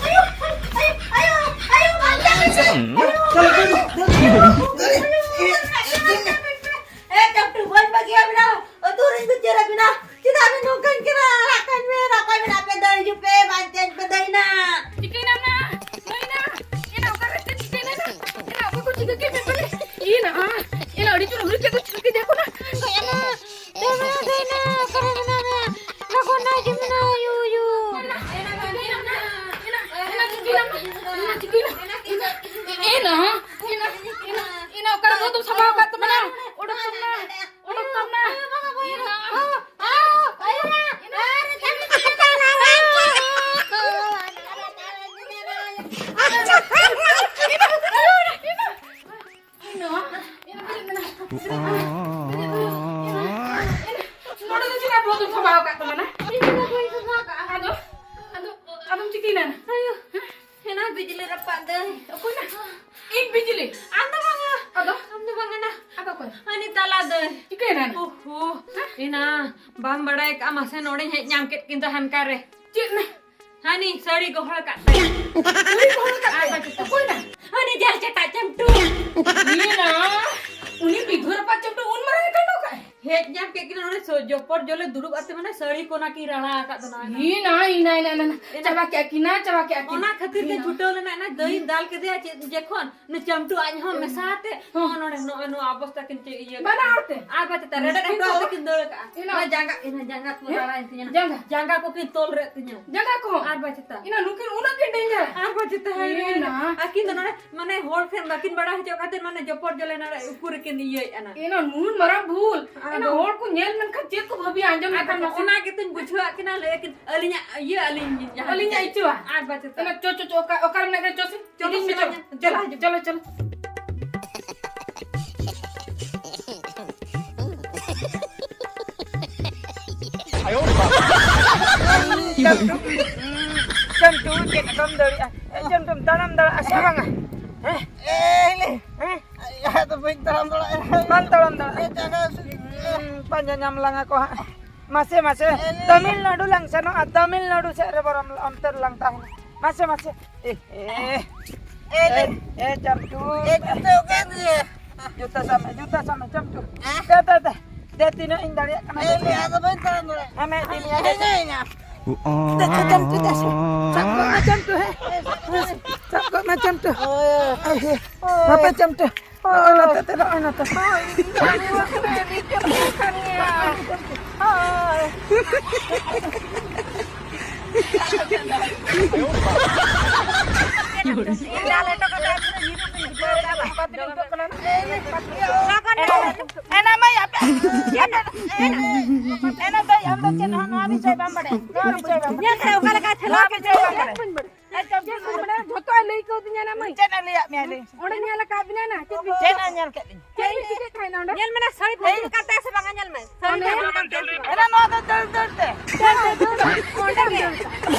ᱟᱭᱳ, ᱵᱟᱧᱪᱟᱣ ᱠᱟᱱ ᱯᱮᱭᱟ? ᱟᱭᱳ, ᱟᱭᱳ, ᱟᱭᱳ, ᱟᱭᱳ, ᱵᱟᱧᱪᱟᱣ ᱠᱟᱱ ᱯᱮᱭᱟ? ᱮ, ᱪᱟᱯᱴᱩ, ᱵᱟᱹᱧ ᱵᱟᱹᱜᱤᱭᱟ ᱵᱤᱱᱟ᱾ ᱟᱹᱛᱩ ᱨᱤᱧ ᱵᱤᱪᱟᱹᱨᱟ ᱵᱤᱱᱟ᱾ ᱪᱮᱫᱟᱜ ᱵᱤᱱ ᱱᱚᱝᱠᱟᱧ ᱠᱟᱱᱟ? ᱨᱟᱜ ᱠᱟᱹᱧ ᱢᱮ, ᱨᱟᱜ ᱠᱟᱹᱧ ᱢᱮ, ᱟᱯᱮ ᱫᱟᱹᱭ ᱦᱤᱡᱩᱜ ᱯᱮ, ᱵᱟᱧᱪᱟᱧ ᱯᱮ ᱫᱟᱹᱭ ᱱᱟ᱾ ᱪᱤᱠᱟᱹᱭᱱᱟᱢ ᱱᱟ? ᱫᱟᱹᱭ ᱱᱟ? ᱮᱱᱟ ᱚᱠᱟ ᱨᱮ ᱪᱮᱫ ᱪᱤᱠᱟᱹᱭᱱᱟ ᱱᱟ? ᱮᱱᱟ ᱚᱠᱚᱭ ᱠᱚ ᱪᱤᱠᱟᱹ ᱠᱮᱫ ᱢᱮ ᱵᱚᱞᱮ? ᱤᱭᱟᱹ ᱱᱟ, ᱮᱱᱟ ᱟᱹᱰᱤ ᱡᱳᱨ ᱦᱩᱲᱩ ᱪᱮᱫ ᱠᱚ ᱪᱤᱠᱟᱹ ᱠᱮᱫ ᱠᱚ ᱱᱟ? ᱫᱟᱹᱭ ᱱᱟ, ᱫᱟᱹᱭ ᱱᱟ, ᱚᱠᱟ ᱨᱮ ᱢᱮᱱᱟᱢᱟ? ᱞᱚᱜᱚᱱ ᱱᱟ ᱦᱤᱡᱩᱜ ᱢᱮ ᱱᱟ, ᱭᱩ, ᱭᱩ᱾ ᱮᱱᱟ, ᱮᱱᱟ, ᱮᱱᱟ ᱪᱤᱠᱟᱹᱭᱱᱟᱢ? ᱮᱱᱟ ᱪᱤᱠᱟᱹᱭᱱᱟᱢ? ᱮᱱᱟ, ᱮᱱᱟ, ᱮᱱᱟ ᱚᱠᱟ ᱨᱮ ᱵᱚᱦᱚᱜ ᱫᱚᱢ ᱥᱟᱢᱵᱟᱣ ᱟᱠᱟᱫ ᱛᱟᱢᱟ ᱱᱟ? ᱚᱰᱚᱠ ᱛᱟᱢ ᱱᱟ, ᱚᱰᱚᱠ ᱛᱟᱢ ᱱᱟ᱾ ᱱᱚᱰᱮ ᱫᱚ ᱪᱮᱫᱟᱜ ᱵᱚᱦᱚᱜ ᱫᱚᱢ ᱥᱟᱢᱵᱟᱣ ᱟᱠᱟᱫ ᱛᱟᱢᱟ ᱱᱟ? ᱟᱫᱚ, ᱟᱫᱚ, ᱟᱫᱚᱢ ᱪᱤᱠᱟᱹᱭᱱᱟ ᱱᱟ? ᱮᱱᱟ ᱵᱤᱡᱽᱞᱤ ᱨᱟᱯᱟᱜ ᱫᱟᱹᱭ᱾ ᱚᱠᱚᱭ ᱱᱟ? ᱤᱧ ᱵᱤᱡᱽᱞᱤ? ᱟᱢ ᱫᱚ ᱵᱟᱝᱟ᱾ ᱟᱫᱚ? ᱟᱢ ᱫᱚ ᱵᱟᱝᱟ ᱱᱟ᱾ ᱟᱫᱚ ᱚᱠᱚᱭ? ᱦᱟᱹᱱᱤ ᱛᱟᱞᱟ ᱫᱟᱹᱭ᱾ ᱪᱤᱠᱟᱹᱭᱮᱱᱟ ᱱᱟ? ᱳᱦᱳ, ᱮᱱᱟ ᱵᱟᱢ ᱵᱟᱲᱟᱭ ᱠᱟᱜᱼᱟ, ᱢᱟᱥᱮ ᱱᱚᱰᱮᱧ ᱦᱮᱡ ᱧᱟᱢ ᱠᱮᱫ ᱠᱤᱱ ᱫᱚ ᱦᱟᱱᱠᱟ ᱨᱮ᱾ ᱪᱮᱫ ᱱᱟ? ᱦᱟᱹᱱᱤ ᱥᱟᱹᱲᱤ ᱜᱚᱦᱚᱲ ᱠᱟᱜ ᱛᱟᱭᱟ᱾ ᱥᱟᱹᱲᱤ ᱜᱚᱦᱚᱲ ᱠᱟᱜ ᱛᱟᱭᱟ? ᱚᱠᱚᱭ ᱱᱟ? ᱦᱟᱹᱱᱤ ᱡᱟᱞ ᱪᱟᱴᱟ ᱪᱟᱢᱴᱩ᱾ ᱮᱱᱟ, ᱩᱱᱤ ᱵᱤᱫᱷᱩ ᱨᱟᱯᱟᱜ ᱪᱟᱢᱴᱩ ᱩᱱ ᱢᱟᱨᱟᱝ ᱮ ᱠᱟᱸᱰᱚ ᱠᱟᱜᱼᱟᱭ? ᱦᱮᱡ ᱧᱟᱢ ᱠᱮᱫ ᱠᱤᱱᱟ ᱱᱚᱰᱮ ᱥᱚ-, ᱡᱚᱯᱚᱨ ᱡᱚᱞᱮ ᱫᱩᱲᱩᱵ ᱟᱛᱮ ᱢᱟᱱᱮ ᱥᱟᱹᱲᱤ ᱠᱚ ᱚᱱᱟ ᱠᱤᱱ ᱨᱟᱲᱟ ᱟᱠᱟᱫ ᱫᱚ ᱱᱚᱣᱟ ᱦᱤ ᱱᱟ, ᱦᱤ ᱱᱟ, ᱦᱤ ᱱᱟ, ᱦᱤ ᱱᱟ᱾ ᱮᱱᱟ ᱪᱟᱵᱟ ᱠᱮᱫ ᱠᱤᱱᱟ, ᱪᱟᱵᱟ ᱠᱮᱫ ᱠᱤᱱᱟ᱾ ᱚᱱᱟ ᱠᱷᱟᱹᱛᱤᱨ ᱛᱮ ᱦᱤ ᱱᱟ᱾ ᱪᱷᱩᱴᱟᱹᱣ ᱞᱮᱱᱟ, ᱮᱱᱟ ᱫᱟᱹᱭᱤᱧ ᱫᱟᱞ ᱠᱮᱫᱮᱭᱟ ᱪᱮᱫ ᱡᱚᱠᱷᱚᱱ ᱱᱩᱭ ᱪᱟᱢᱴᱩ ᱟᱡ ᱦᱚᱸ ᱢᱮᱥᱟ ᱟᱛᱮ ᱦᱚᱸ᱾ ᱱᱚᱜᱼᱚᱭ ᱱᱚᱰᱮ ᱱᱚᱜᱼᱚᱭ ᱱᱚᱣᱟ ᱚᱵᱚᱥᱛᱟ ᱠᱤᱱ ᱪᱮᱫ ᱤᱭᱟᱹ ᱵᱟᱱᱟ ᱦᱚᱲ ᱛᱮ? ᱟᱨ ᱵᱟᱪᱮᱛᱟ ᱨᱮᱰᱮᱫ ᱦᱚᱴᱚ ᱠᱟᱛᱮ ᱠᱤᱱ ᱫᱟᱹᱲ ᱠᱟᱜᱼᱟ᱾ ᱮᱱᱟ᱾ ᱱᱚᱣᱟ ᱡᱟᱸᱜᱟ, ᱮᱱᱟ ᱡᱟᱸᱜᱟ ᱠᱚ ᱦᱮᱸ? ᱨᱟᱲᱟᱭᱮᱱ ᱛᱤᱧᱟ᱾ ᱡᱟᱸᱜᱟ᱾ ᱡᱟᱸᱜᱟ ᱠᱚ ᱠᱤᱱ ᱛᱚᱞ ᱨᱮᱫ ᱛᱤᱧᱟ᱾ ᱡᱟᱸᱜᱟ ᱠᱚ? ᱟᱨ ᱵᱟᱪᱮᱛᱟ᱾ ᱮᱱᱟ ᱱᱩᱠᱤᱱ ᱩᱱᱟᱹᱜ ᱠᱤᱱ ᱰᱮᱧᱡᱟᱨ? ᱟᱨ ᱵᱟᱪᱮᱛᱟ, ᱦᱮᱸ, ᱮᱱᱟ᱾ ᱟᱹᱠᱤᱱ ᱫᱚ ᱱᱚᱰᱮ ᱢᱟᱱᱮ ᱦᱚᱲ ᱴᱷᱮᱱ ᱵᱟᱹᱠᱤᱱ ᱵᱟᱲᱟᱭ ᱦᱚᱪᱚ ᱠᱷᱟᱹᱛᱤᱨ ᱢᱟᱱᱮ ᱡᱚᱯᱚᱨ ᱡᱚᱞᱮ ᱱᱚᱰᱮ ᱩᱠᱩ ᱨᱮᱠᱤᱱ ᱤᱭᱟᱹᱭᱮᱫᱼᱟ ᱱᱟ᱾ ᱮᱱᱟ ᱱᱩᱱ ᱢᱟᱨᱟᱝ ᱵᱷᱩᱞ᱾ ᱟᱫᱚ ᱮᱱᱟ ᱦᱚᱲ ᱠᱚ ᱧᱮᱞ ᱢᱮᱱᱠᱷᱟᱱ ᱪᱮᱫ ᱠᱚ ᱵᱷᱟᱹᱵᱤᱭᱟ ᱟᱸᱡᱚᱢ ᱟᱨ ᱞᱮᱠᱷᱟᱱ ᱢᱟᱥᱮ? ᱚᱱᱟ ᱜᱮᱛᱚᱧ ᱵᱩᱡᱷᱟᱹᱣᱟᱜ ᱠᱤᱱᱟ, ᱞᱟᱹᱭ ᱟᱹᱠᱤᱱ ᱟᱹᱞᱤᱧᱟᱜ ᱤᱭᱟᱹ ᱟᱹᱞᱤᱧ ᱡᱟᱦᱟᱸ ᱟᱹᱞᱤᱧᱟᱜ ᱤᱪᱪᱷᱟᱹ᱾ ᱟᱨ ᱵᱟᱪᱮᱛᱟ᱾ ᱮᱱᱟ ᱪᱚ, ᱪᱚ, ᱪᱚ, ᱚᱠᱟ, ᱚᱠᱟᱨᱮ ᱢᱮᱱᱟᱜ ᱠᱤᱱᱟ? ᱪᱚ ᱥᱮ᱾ ᱪᱚᱞᱚ, ᱤᱫᱤᱧ ᱢᱮ, ᱪᱚᱞᱚ, ᱪᱚ᱾ ᱪᱚᱞᱚ, ᱦᱤᱡᱩᱜ ᱢᱮ᱾ ᱪᱚᱞᱚ, ᱪᱚᱞᱚ, ᱪᱚᱞᱚ᱾ ᱪᱟᱢᱴᱩ, ᱪᱟᱢᱴᱩ, ᱪᱮᱫ ᱞᱮᱠᱟᱢ ᱫᱟᱹᱲᱮᱜᱼᱟ? ᱮ, ᱪᱟᱢᱴᱩᱢ ᱛᱟᱲᱟᱢ ᱫᱟᱲᱮᱭᱟᱜᱼᱟ ᱥᱮ ᱵᱟᱝᱟ? ᱦᱮᱸ? ᱮ, ᱦᱤᱞᱤ᱾ ᱦᱮᱸ? ᱤᱧ ᱫᱚ ᱵᱟᱹᱧ ᱛᱟᱲᱟᱢ ᱫᱟᱲᱮᱭᱟᱜᱼᱟ᱾ ᱵᱟᱢ ᱛᱟᱲᱟᱢ ᱫᱟᱲᱮᱭᱟᱜᱼᱟ? ᱮ, ᱡᱟᱸᱜᱟ ᱦᱟᱹᱥᱩ᱾ ᱦᱩᱸ, ᱯᱟᱸᱡᱟ ᱧᱟᱢ ᱞᱟᱝᱟ ᱠᱚ ᱦᱟᱸᱜ᱾ ᱢᱟᱥᱮ, ᱢᱟᱥᱮ, ᱮ, ᱞᱤ᱾ ᱛᱟᱢᱤᱞᱱᱟᱲᱩ ᱞᱟᱝ ᱥᱮᱱᱚᱜᱼᱟ, ᱛᱟᱢᱤᱞᱱᱟᱲᱩ ᱥᱮᱫ ᱨᱮ ᱵᱚᱨᱚᱢ ᱚᱱᱛᱮ ᱨᱮᱞᱟᱝ ᱛᱟᱦᱮᱱᱟ᱾ ᱢᱟᱥᱮ, ᱢᱟᱥᱮ᱾ ᱮ, ᱮ, ᱮ, ᱞᱤ᱾ ᱮ, ᱪᱟᱢᱴᱩ᱾ ᱮ, ᱡᱩᱛᱟᱹ ᱚᱠᱟᱭᱮᱱ ᱛᱤᱧᱟ? ᱡᱩᱛᱟᱹ ᱥᱟᱵ ᱢᱮ, ᱡᱩᱛᱟᱹ ᱥᱟᱵ ᱢᱮ, ᱪᱟᱢᱴᱩ᱾ ᱦᱮᱸ? ᱫᱮ, ᱫᱮ, ᱫᱮ, ᱫᱮ, ᱛᱤᱱᱟᱹᱜ ᱤᱧ ᱫᱟᱲᱮᱭᱟᱜ ᱠᱟᱱᱟ᱾ ᱮ, ᱞᱤ, ᱟᱫᱚ ᱵᱟᱹᱧ ᱛᱟᱲᱟᱢ ᱫᱟᱲᱮᱭᱟᱜᱼᱟ᱾ ᱟᱢᱮ ᱤᱫᱤ ᱢᱮᱭᱟ, ᱦᱮᱸ, ᱦᱮᱸ, ᱦᱮᱸ᱾ ᱫᱮ, ᱪᱟᱢᱴᱩ, ᱫᱮ, ᱥᱟᱵ ᱠᱚᱜ ᱢᱮ, ᱪᱟᱢᱴᱩ, ᱦᱮᱸ᱾ ᱥᱟᱵ ᱠᱚᱜ ᱢᱮ, ᱪᱟᱢᱴᱩ᱾ ᱦᱳᱭ᱾ ᱮ, ᱦᱮᱸ᱾ ᱦᱟᱯᱮ, ᱪᱟᱢᱴᱩ᱾ ᱱᱚᱜᱼᱚᱭ ᱱᱚᱛᱮ ᱛᱮ, ᱱᱚᱜᱼᱚᱭ ᱱᱚᱛᱮ᱾ ᱮᱱᱟ ᱢᱟᱹᱭ, ᱟᱯᱮ, ᱟᱯᱮ, ᱮᱱᱟ ᱫᱟᱹᱭ, ᱟᱢ ᱫᱚ ᱪᱮᱫ ᱦᱚᱸ ᱱᱚᱣᱟ ᱵᱤᱥᱚᱭ ᱵᱟᱢ ᱵᱟᱲᱟᱭᱟ? ᱱᱚᱣᱟ ᱵᱤᱥᱚᱭ ᱵᱟᱢ ᱵᱟᱲᱟᱭᱟ? ᱧᱮᱞ ᱥᱮ ᱚᱠᱟ ᱞᱮᱠᱟᱭ ᱴᱷᱮᱞᱟᱣ ᱱᱚᱣᱟ ᱵᱤᱥᱚᱭ ᱵᱟᱢ ᱵᱟᱲᱟᱭᱟ? ᱡᱚᱛᱚ ᱞᱟᱹᱭ ᱠᱟᱣᱫᱤᱧᱟ ᱱᱟ ᱢᱟᱹᱭ᱾ ᱪᱮᱫ ᱮ ᱞᱟᱹᱭᱟᱫ ᱢᱮᱭᱟ ᱞᱟᱹᱭ ᱢᱮᱥᱮ? ᱚᱸᱰᱮ ᱧᱮᱞ ᱟᱠᱟᱫ ᱵᱤᱱᱟ ᱱᱟ, ᱪᱮᱫ ᱵᱤᱱ ᱪᱮᱫ ᱮ ᱧᱮᱞ ᱠᱮᱫ ᱞᱤᱧᱟ? ᱪᱮᱫ ᱤᱧ ᱪᱤᱠᱟᱹᱭᱮᱫ ᱛᱟᱦᱮᱱᱟ ᱚᱸᱰᱮ? ᱧᱮᱞ ᱢᱮ ᱱᱟ, ᱥᱟᱹᱲᱤ ᱯᱷᱟᱹᱥᱤ ᱠᱟᱱ ᱛᱟᱭᱟ ᱥᱮ ᱵᱟᱝᱟ? ᱧᱮᱞ ᱢᱮ, ᱥᱟᱹᱲᱤ ᱚᱸᱰᱮ ᱯᱷᱟᱹᱥᱤ ᱠᱟᱱ ᱛᱟᱭᱟ ᱥᱮ ᱵᱟᱝᱟ? ᱮᱱᱟ ᱱᱚᱣᱟ ᱫᱚ ᱫᱟᱹᱲ ᱫᱟᱹᱲ ᱛᱮ᱾ ᱫᱟᱹᱲ, ᱫᱟᱹᱲ, ᱫᱟᱹᱲ, ᱫᱟᱹᱲ᱾ ᱚᱸᱰᱮ ᱜᱮ,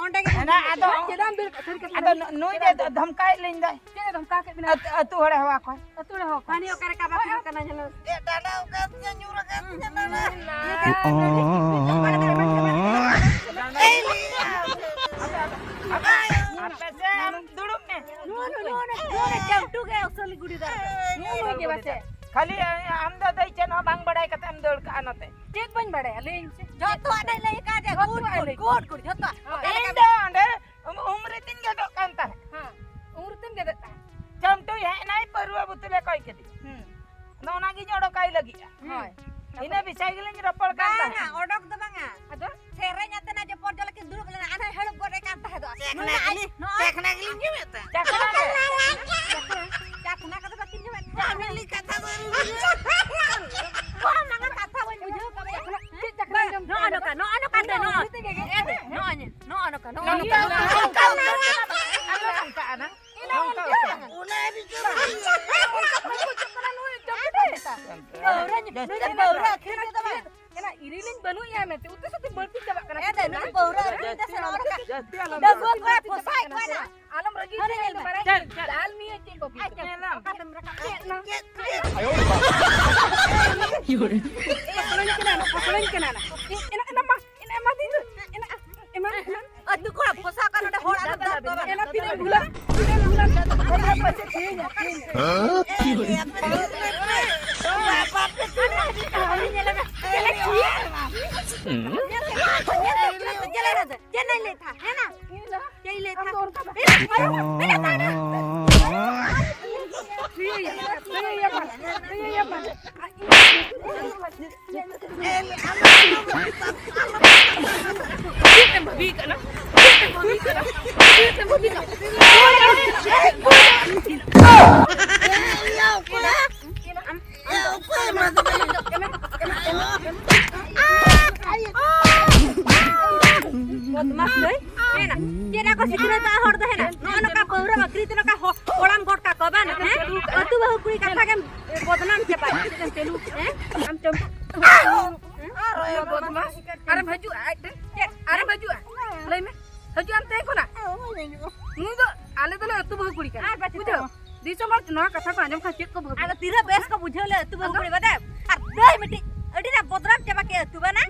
ᱚᱸᱰᱮ ᱜᱮ᱾ ᱮᱱᱟ ᱟᱫᱚ, ᱪᱮᱫᱟᱜ ᱮᱢ ᱫᱟᱹᱲ ᱠᱮᱫᱟ? ᱥᱟᱹᱨᱤ ᱠᱟᱛᱷᱟ ᱟᱫᱚ ᱞᱟᱹᱭ ᱢᱮ᱾ ᱱᱩ-, ᱱᱩᱭ ᱫᱚ ᱫᱷᱚᱢᱠᱟᱣᱮᱫ ᱞᱤᱧ ᱫᱚᱭ᱾ ᱪᱮᱫ ᱮ ᱫᱷᱚᱢᱠᱟᱣ ᱠᱮᱫ ᱵᱤᱱᱟ? ᱟᱹᱛᱩ, ᱟᱹᱛᱩ ᱦᱚᱲᱮ ᱦᱚᱦᱚ ᱠᱚᱣᱟ᱾ ᱟᱹᱛᱩ ᱦᱚᱲᱮ ᱦᱚᱦᱚ ᱠᱚᱣᱟ᱾ ᱦᱟᱹᱱᱤ ᱚᱠᱟᱨᱮ ᱠᱟᱵᱟ ᱠᱟᱱᱟ ᱧᱮᱞ ᱢᱮ᱾ ᱮ, ᱰᱟᱸᱰᱟ ᱚᱠᱟ ᱛᱤᱧᱟ, ᱧᱩᱨ ᱟᱠᱟᱫ ᱛᱤᱧᱟ ᱰᱟᱸᱰᱟ᱾ ᱦᱩᱸ, ᱦᱩᱸ, ᱦᱩᱸ᱾ ᱮᱭ, ᱟᱯᱮ ᱥᱮ ᱟᱢ ᱫᱩᱲᱩᱵ ᱢᱮ᱾ ᱱᱩᱭ, ᱱᱩᱭ, ᱱᱩᱭ, ᱱᱩᱭ, ᱱᱩᱭ ᱪᱟᱢᱴᱩ ᱜᱮ ᱩᱥᱩᱞ ᱜᱩᱰᱤ ᱫᱚ᱾ ᱱᱩᱭ, ᱱᱩᱭ ᱜᱮ ᱵᱟᱥᱮ᱾ ᱠᱷᱟᱹᱞᱤ ᱟᱢ ᱫᱚ ᱫᱟᱹᱭ ᱪᱮᱫ ᱵᱟᱝ ᱵᱟᱲᱟᱭ ᱠᱟᱛᱮ ᱮᱢ ᱫᱟᱹᱲ ᱠᱟᱜᱼᱟ ᱱᱚᱛᱮ᱾ ᱪᱮᱫ ᱵᱟᱹᱧ ᱵᱟᱲᱟᱭᱟ, ᱞᱟᱹᱭᱟᱹᱧ ᱥᱮ? ᱡᱚᱛᱚᱣᱟᱜ ᱫᱚᱭ ᱞᱟᱹᱭ ᱠᱟᱜᱼᱟ ᱡᱮ ᱡᱚᱛᱚᱣᱟᱜ ᱜᱩᱰ, ᱞᱟᱹᱭ ᱜᱩᱰ, ᱠᱟᱜᱼᱟ᱾ ᱜᱩᱰ, ᱜᱩᱰ, ᱡᱚᱛᱚᱣᱟᱜ᱾ ᱦᱮᱸ᱾ ᱚᱠᱟ ᱤᱧ ᱞᱮᱠᱟ ᱫᱚ ᱚᱸᱰᱮ ᱩᱢ, ᱩᱢ ᱨᱮᱛᱤᱧ ᱜᱮᱫᱚᱜ ᱠᱟᱱ ᱛᱟᱦᱮᱸᱫ᱾ ᱦᱮᱸ, ᱩᱢ ᱨᱮᱛᱤᱧ ᱜᱮᱫᱚᱜ ᱛᱟᱦᱮᱸᱫ᱾ ᱪᱟᱢᱴᱩᱭ ᱦᱮᱡ ᱮᱱᱟᱭ, ᱯᱟᱹᱨᱣᱟᱹ ᱵᱩᱛᱩᱞᱮ ᱠᱚᱭ ᱠᱮᱫᱮᱭᱟ᱾ ᱦᱩᱸ᱾ ᱟᱫᱚ ᱚᱱᱟᱜᱤᱧ ᱚᱰᱚᱠᱟᱭ ᱞᱟᱹᱜᱤᱫᱼᱟ᱾ ᱦᱳᱭ᱾ ᱤᱱᱟᱹ ᱵᱤᱥᱟᱭ ᱜᱮᱞᱤᱧ ᱨᱚᱯᱚᱲ ᱠᱟᱱ ᱵᱟᱝᱟ, ᱛᱟᱦᱮᱸᱫ᱾ ᱚᱰᱚᱠ ᱫᱚ ᱵᱟᱝᱟ᱾ ᱟᱫᱚ? ᱥᱮᱨᱮᱧ ᱟᱛᱮ ᱱᱟ ᱡᱚᱯᱚᱨ ᱡᱚᱞᱮ ᱠᱤᱱ ᱫᱩᱲᱩᱵ ᱞᱮᱱᱟ, ᱟᱨᱦᱚᱸ ᱦᱮᱲᱩᱵ ᱜᱚᱫ ᱮ ᱠᱟᱱ ᱛᱟᱦᱮᱸ ᱫᱚ᱾ ᱪᱟᱠᱷᱱᱟ ᱱᱚᱣᱟ ᱜᱮᱞᱤᱧ, ᱟᱡ, ᱱᱚᱣᱟ ᱪᱟᱠᱷᱱᱟ ᱜᱮᱞᱤᱧ ᱡᱚᱢᱮᱫ ᱛᱟᱦᱮᱸᱫ᱾ ᱪᱟᱠᱷᱱᱟ ᱜᱮ᱾ ᱪᱟᱠᱷᱱᱟ ᱠᱚᱫᱚ ᱵᱟᱹᱠᱤᱱ ᱡᱚᱢᱮᱫ ᱛᱟᱦᱮᱸᱫ᱾ ᱪᱟᱠᱷᱱᱟ ᱠᱟᱛᱷᱟ ᱫᱚ ᱟᱞᱚᱢ ᱞᱟᱹᱭᱟ᱾ ᱵᱟᱝ, ᱚᱱᱟ ᱠᱟᱛᱷᱟ ᱵᱟᱹᱧ ᱵᱩᱡᱷᱟᱹᱣ ᱠᱟᱫᱟ᱾ ᱪᱮᱫ ᱪᱟᱠᱷᱱᱟ ᱡᱚᱢ ᱱᱚᱜᱼᱚ ᱱᱚᱝᱠᱟ, ᱱᱚᱜᱼᱚ ᱱᱚᱝᱠᱟ ᱛᱮ, ᱱᱚᱜᱼᱚ᱾ ᱮ, ᱱᱚᱜᱼᱚ ᱱᱚᱝᱠᱟ, ᱱᱚᱜᱼᱚ ᱱᱚᱝᱠᱟ, ᱱᱚᱜᱼᱚ ᱱᱚᱝᱠᱟ᱾ ᱟᱞᱚ ᱚᱱᱠᱟᱜᱼᱟ ᱱᱟ᱾ ᱚᱱᱟ ᱟᱹᱰᱤ ᱪᱚᱨᱚᱠ᱾ ᱯᱟᱹᱣᱨᱟᱹ ᱧᱩ, ᱱᱩᱭ ᱫᱚ ᱯᱟᱹᱣᱨᱟᱹ ᱟᱹᱠᱷᱨᱤᱧ ᱛᱮᱫᱚ ᱵᱟᱝ᱾ ᱮᱱᱟ ᱤᱨᱤᱞᱤᱧ ᱵᱟᱹᱱᱩᱜ ᱭᱟ ᱢᱮᱱᱛᱮ ᱩᱛᱩ ᱥᱩᱛᱩ ᱵᱟᱹᱲᱛᱤ ᱪᱟᱵᱟᱜ ᱠᱟᱱᱟ᱾ ᱮ ᱫᱮ, ᱱᱩᱭ ᱯᱟᱹᱣᱨᱟᱹ ᱟᱹᱠᱷᱨᱤᱧ ᱛᱮ ᱥᱮᱱᱚᱜ ᱠᱟᱱᱟ᱾ ᱰᱟᱹᱵᱩ ᱠᱚᱲᱟ ᱯᱚᱥᱟᱭ ᱠᱚ ᱮᱱᱟ᱾ ᱟᱞᱚᱢ ᱨᱟᱹᱜᱤ ᱦᱚᱪᱚᱧᱟ, ᱤᱧ ᱫᱚ ᱵᱟᱲᱟᱭ ᱪᱮᱫ, ᱪᱮᱫ? ᱫᱟᱞ ᱢᱮᱭᱟ ᱪᱮᱫ ᱵᱟᱹᱵᱩ? ᱟᱪᱪᱷᱟ, ᱚᱠᱟᱛᱮᱢ ᱨᱟᱠᱟᱵ ᱪᱮᱫ ᱱᱟ? ᱟᱭᱳ ᱵᱟᱵᱟ᱾ ᱯᱚᱥᱲᱟᱹᱧ ᱠᱟᱱᱟ, ᱯᱚᱥᱲᱟᱹᱧ ᱠᱟᱱᱟ᱾ ᱮᱱᱟ, ᱮᱱᱟ, ᱢᱟ, ᱮᱱᱟ, ᱮᱢᱟ ᱫᱤᱧ ᱫᱚ᱾ ᱮᱱᱟ, ᱮᱢᱟ, ᱮᱢᱟ᱾ ᱟᱹᱛᱩ ᱠᱚᱲᱟ ᱯᱚᱥᱟ ᱠᱟᱱ ᱱᱚᱰᱮ ᱦᱚᱲ ᱟᱹᱛᱩ ᱫᱚ ᱫᱚ ᱵᱟᱝ᱾ ᱮᱱᱟ ᱛᱤᱱᱟᱹᱜ ᱵᱷᱩᱞᱟ, ᱛᱤᱱᱟᱹᱜ ᱵᱷᱩᱞᱟ᱾ ᱟᱫᱚ ᱯᱟᱪᱮ ᱛᱮᱦᱮᱧᱟ, ᱛᱮᱦᱮᱧᱟ᱾ ᱦᱮᱸ? ᱧᱮᱞ ᱢᱮ᱾ ᱧᱮᱞ ᱢᱮ᱾ ᱧᱮᱞ ᱢᱮ᱾ ᱪᱮᱫ ᱮ ᱞᱟᱹᱭ ᱛᱟᱦᱮᱸ? ᱦᱮᱸ ᱱᱟ? ᱪᱮᱫ ᱮ ᱞᱟᱹᱭ ᱛᱟᱦᱮᱸ? ᱟᱢ ᱫᱚ ᱚᱱᱠᱟ ᱫᱚ ᱤᱭᱟᱹ, ᱤᱭᱟᱹ, ᱤᱭᱟᱹ, ᱤᱭᱟᱹ, ᱤᱭᱟᱹ, ᱤᱭᱟᱹ᱾ ᱪᱮᱫ ᱮᱢ ᱵᱷᱟᱹᱵᱤ ᱠᱟᱱᱟ? ᱪᱮᱫ ᱮᱢ ᱵᱷᱟᱹᱵᱤ ᱠᱟᱱᱟ? ᱪᱮᱫ ᱮᱢ ᱵᱷᱟᱹᱵᱤ ᱠᱟᱱᱟ? ᱟᱢ ᱵᱚᱫᱢᱟᱥ ᱫᱚᱭ ᱦᱮᱱᱟ᱾ ᱪᱮᱫ ᱟᱠᱚ ᱥᱤᱠᱷᱱᱟᱹᱛ ᱦᱚᱲ ᱫᱚ ᱦᱮᱱᱟ᱾ ᱱᱚᱜᱼᱚ ᱱᱚᱝᱠᱟ ᱯᱟᱹᱣᱨᱟᱹ ᱟᱹᱠᱷᱨᱤᱧ ᱛᱮ ᱱᱚᱝᱠᱟ ᱦᱚ-, ᱦᱚᱲᱟᱢ ᱜᱚᱴ ᱠᱟᱠᱚ ᱵᱟᱝ, ᱦᱮᱸ? ᱟᱹᱛᱩ ᱵᱟᱹᱦᱩ ᱠᱩᱲᱤ ᱠᱟᱛᱷᱟ ᱜᱮᱢ ᱵᱚᱫᱱᱟᱢ ᱪᱟᱵᱟᱭᱟ᱾ ᱦᱮᱸ? ᱟᱢ ᱪᱚᱢᱯᱩ᱾ ᱵᱚᱫᱢᱟᱥ᱾ ᱟᱨᱮᱢ ᱦᱤᱡᱩᱜᱼᱟ ᱟᱡ ᱴᱷᱮᱱ? ᱪᱮᱫ? ᱟᱨᱮᱢ ᱦᱤᱡᱩᱜᱼᱟ? ᱞᱟᱹᱭ ᱢᱮ᱾ ᱦᱤᱡᱩᱜ ᱟᱢ ᱛᱮᱦᱮᱧ ᱠᱷᱚᱱᱟᱜ? ᱱᱩᱭ ᱫᱚ ᱟᱞᱮ ᱫᱚᱞᱮ ᱟᱹᱛᱩ ᱵᱟᱹᱦᱩ ᱠᱩᱲᱤ ᱠᱟᱱᱟ᱾ ᱟᱨ ᱵᱟᱪᱮ ᱵᱩᱡᱷᱟᱹᱣ? ᱫᱤᱥᱚᱢ ᱦᱚᱲ ᱱᱚᱣᱟ ᱠᱟᱛᱷᱟ ᱠᱚ ᱟᱸᱡᱚᱢ ᱠᱷᱟᱱ ᱪᱮᱫ ᱠᱚ ᱵᱷᱟᱹᱵᱤᱭᱟ? ᱟᱫᱚ ᱛᱤᱱᱟᱹᱜ ᱵᱮᱥ ᱠᱚ ᱵᱩᱡᱷᱟᱹᱣ ᱞᱮ ᱟᱹᱛᱩ ᱵᱟᱹᱦᱩ ᱟᱫᱚ? ᱠᱩᱲᱤ ᱵᱟᱰᱟᱭᱟᱢ? ᱟᱨ ᱫᱟᱹᱭ ᱢᱤᱫᱴᱤᱡ ᱟᱹᱰᱤ ᱨᱟᱜ ᱵᱚᱫᱱᱟᱢ ᱪᱟᱵᱟ ᱠᱮᱫ ᱟᱹᱛᱩ ᱵᱟᱱᱟ᱾